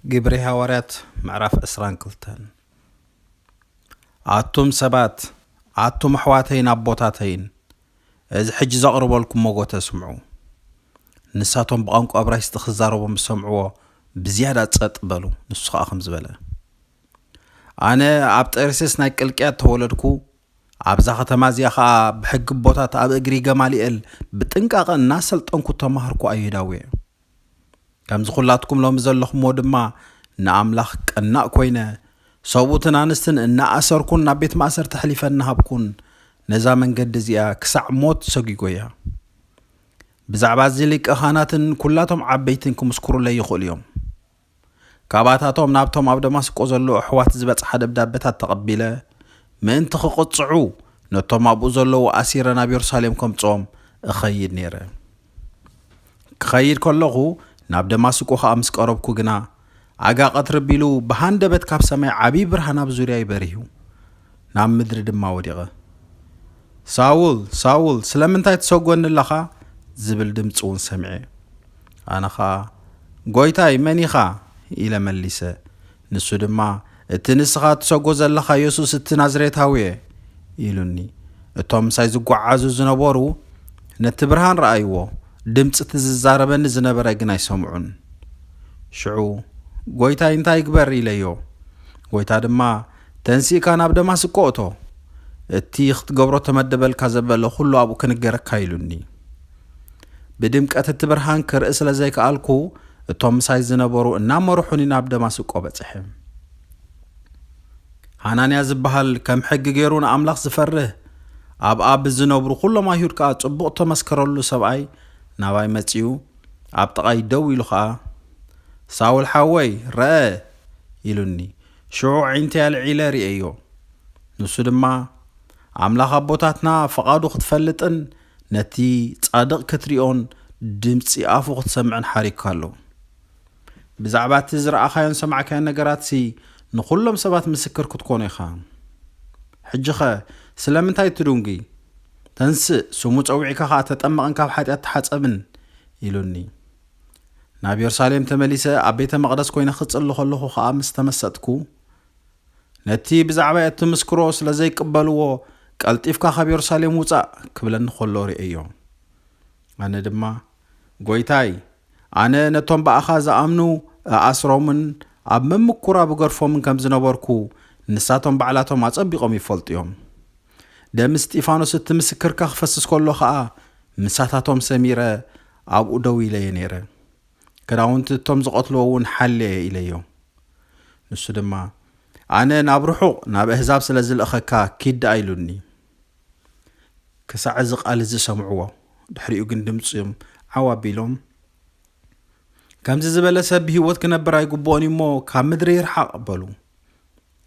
ግብሪ ሃዋርያት ምዕራፍ ዕስራን ክልተን። ኣቱም ሰባት፣ ኣቱም ኣሕዋተይን ኣቦታተይን፣ እዚ ሕጂ ዘቕርበልኩም መጎተ ስምዑ። ንሳቶም ብቋንቋ እብራይስጢ ክዛረቦም ዝሰምዕዎ ብዝያዳ ጸጥ በሉ። ንሱ ኸኣ ከምዚ በለ፣ ኣነ ኣብ ጠርሴስ ናይ ቅልቅያ ተወለድኩ፣ ኣብዛ ከተማ እዚኣ ኸኣ ብሕጊ ኣቦታት ኣብ እግሪ ገማልኤል ብጥንቃቐ እናሰልጠንኩ ተማሃርኩ ኣይሁዳዊ እየ። ከምዚ ኹላትኩም ሎሚ ዘለኹምዎ ድማ ንኣምላኽ ቀናእ ኮይነ፣ ሰብኡትን ኣንስትን እናኣሰርኩን ናብ ቤት ማእሰርቲ ኣሕሊፈ እናሃብኩን፣ ነዛ መንገዲ እዚኣ ክሳዕ ሞት ሰጒጎያ። ብዛዕባ እዚ ሊቀ ካህናትን ኩላቶም ዓበይትን ክምስክሩለይ ይኽእሉ እዮም። ካባታቶም ናብቶም ኣብ ደማስቆ ዘለዉ ኣሕዋት ዝበጽሓ ደብዳበታት ተቐቢለ፣ ምእንቲ ክቕጽዑ ነቶም ኣብኡ ዘለዉ ኣሲረ ናብ የሩሳሌም ከምጽኦም እኸይድ ነይረ። ክኸይድ ከለኹ፣ ናብ ደማስቆ ኸኣ ምስ ቀረብኩ ግና፣ ኣጋ ቀትሪ ቢሉ ብሃንደበት ካብ ሰማይ ዓብዪ ብርሃን ኣብ ዙርያይ በሪሁ፣ ናብ ምድሪ ድማ ወዲቐ። "ሳውል፣ ሳውል፣ ስለምንታይ ትሰጎኒ ኣለኻ?" ዝብል ድምጺ እውን ሰሚዐ። ኣነ ኸኣ፣ "ጐይታይ፣ መን ኢኻ?" ኢለ መሊሰ። ንሱ ድማ፣ "እቲ ንስኻ ትሰጎ ዘለኻ የሱስ እቲ ናዝሬታዊ እየ" ኢሉኒ። እቶም ምሳይ ዝጓዓዙ ዝነበሩ ነቲ ብርሃን ረኣይዎ፣ ድምጺ እቲ ዝዛረበኒ ዝነበረ ግን ኣይሰምዑን። ሽዑ፣ "ጐይታይ፣ እንታይ ይግበር?" ኢለዮ። ጐይታ ድማ፣ "ተንሲእካ ናብ ደማስቆ እቶ፣ እቲ ክትገብሮ ተመደበልካ ዘበለ ኹሉ ኣብኡ ክንገረካ" ኢሉኒ። ብድምቀት እቲ ብርሃን ክርኢ ስለ ዘይከኣልኩ፣ እቶም ምሳይ ዝነበሩ እናመርሑኒ ናብ ደማስቆ በጽሐ። ሃናንያ ዝበሃል፣ ከም ሕጊ ገይሩ ንኣምላኽ ዝፈርህ፣ ኣብኣ ብዝነብሩ ኩሎም ኣይሁድ ከኣ ጽቡቕ ተመስከረሉ ሰብኣይ ናባይ መጺኡ፣ ኣብ ጥቓይ ደው ኢሉ ኸኣ፣ "ሳውል ሓወይ፣ ረአ" ኢሉኒ። ሽዑ ኣዒንተይ ኣልዒለ ርእየዮ። ንሱ ድማ፣ "ኣምላኽ ኣቦታትና ፍቓዱ ክትፈልጥን ነቲ ጻድቕ ክትሪኦን ድምጺ ኣፉ ክትሰምዕን ሓሪግካ ኣሎ። ብዛዕባ እቲ ዝረኣኻዮን ሰማዕካዮን ነገራትሲ ንኹሎም ሰባት ምስክር ክትኮኖ ኢኻ። ሕጂኸ ስለምንታይ ትድንጉይ? ተንስእ፣ ስሙ ጸዊዕካ ኸኣ ተጠመቕን ካብ ሓጢኣት ተሓጸብን" ኢሉኒ። ናብ የሩሳሌም ተመሊሰ ኣብ ቤተ መቕደስ ኮይነ ክጽሊ ከለኹ ኸኣ ምስ ተመሰጥኩ፣ "ነቲ ብዛዕባይ እትምስክሮ ስለ ዘይቅበልዎ፣ ቀልጢፍካ ካብ የሩሳሌም ውጻእ" ክብለኒ ከሎ ርእየዮ። ኣነ ድማ፣ "ጐይታይ፣ ኣነ ነቶም ብኣኻ ዝኣምኑ እኣስሮምን ኣብ መምኩራ ብገርፎምን ከም ዝነበርኩ፣ ንሳቶም ባዕላቶም ኣጸቢቖም ይፈልጡ እዮም። ደም እስጢፋኖስ እቲ ምስክርካ ክፈስስ ከሎ ኸኣ፣ ምሳታቶም ሰሚረ ኣብኡ ደው ኢለ እየ ነይረ። ክዳውንቲ እቶም ዝቐትልዎ እውን ሓልየ እየ" ኢለዮ። ንሱ ድማ፣ "ኣነ ናብ ርሑቕ፣ ናብ ኣህዛብ ስለ ዝልእኸካ ኪድ ደኣ" ኢሉኒ። ክሳዕ እዚ ቃል እዚ ሰምዕዎ። ድሕሪኡ ግን ድምጺም ዓው ኣቢሎም፣ "ከምዚ ዝበለ ሰብ ብህይወት ክነብር ኣይግብኦን እዩ እሞ፣ ካብ ምድሪ ይርሓቕ" በሉ።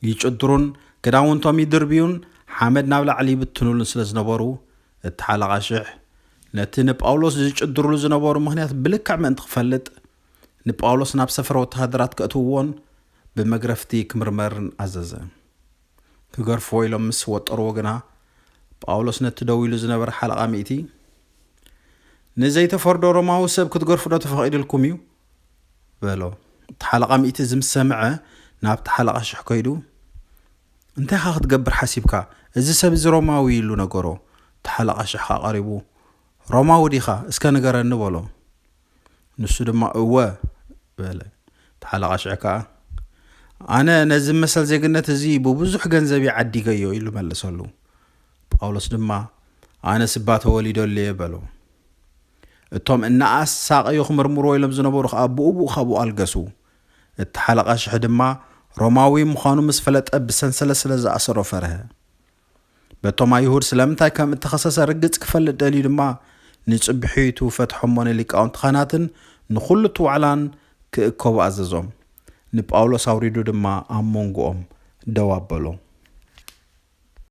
ይጭድሩን ክዳውንቶም ይድርብዩን ሓመድ ናብ ላዕሊ ይብትኑሉን ስለ ዝነበሩ፣ እቲ ሓለቓ ሽሕ ነቲ ንጳውሎስ ዝጭድሩሉ ዝነበሩ ምኽንያት ብልክዕ ምእንቲ ክፈልጥ፣ ንጳውሎስ ናብ ሰፈር ወተሃደራት ከእትውዎን ብመግረፍቲ ክምርመርን ኣዘዘ። ክገርፍዎ ኢሎም ምስ ወጠርዎ ግና፣ ጳውሎስ ነቲ ደው ኢሉ ዝነበረ ሓለቓ ሚእቲ፣ "ንዘይተፈርዶ ሮማዊ ሰብ ክትገርፉ ዶ ተፈቒዱልኩም እዩ?" በሎ። እቲ ሓለቓ ሚእቲ እዚ ምስ ሰምዐ፣ ናብቲ ሓለቓ ሽሕ ከይዱ፣ "እንታይ ኢኻ ክትገብር ሓሲብካ? እዚ ሰብ እዚ ሮማዊ እዩ" ኢሉ ነገሮ። እቲ ሓለቓ ሽሕ ከኣ ቀሪቡ፣ "ሮማዊ ዲኻ? እስከ ንገረኒ" በሎ። ንሱ ድማ፣ "እወ" በለ። እቲ ሓለቓ ሽሕ ከኣ፣ "ኣነ ነዚ መሰል ዜግነት እዚ ብብዙሕ ገንዘብ እየ ዓዲገዮ" ኢሉ መለሰሉ። ጳውሎስ ድማ፣ "ኣነስ እባ ተወሊደሉ እየ" በሎ። እቶም እናኣሳቐዩ ክምርምርዎ ኢሎም ዝነበሩ ኸኣ ብኡብኡ ካብኡ ኣልገሱ። እቲ ሓለቓ ሽሕ ድማ ሮማዊ ምዃኑ ምስ ፈለጠ ብሰንሰለት ስለ ዝኣሰሮ ፈርሀ። በቶም ኣይሁድ ስለምንታይ ከም እተኸሰሰ ርግጽ ክፈልጥ ደልዩ ድማ ንጽብሒቱ ፈትሖሞ ንሊቃውንቲ ካህናትን ንኹሉ እቲ ዋዕላን ክእከቡ ኣዘዞም። ንጳውሎስ ኣውሪዱ ድማ ኣብ መንጎኦም ደው ኣበሎ።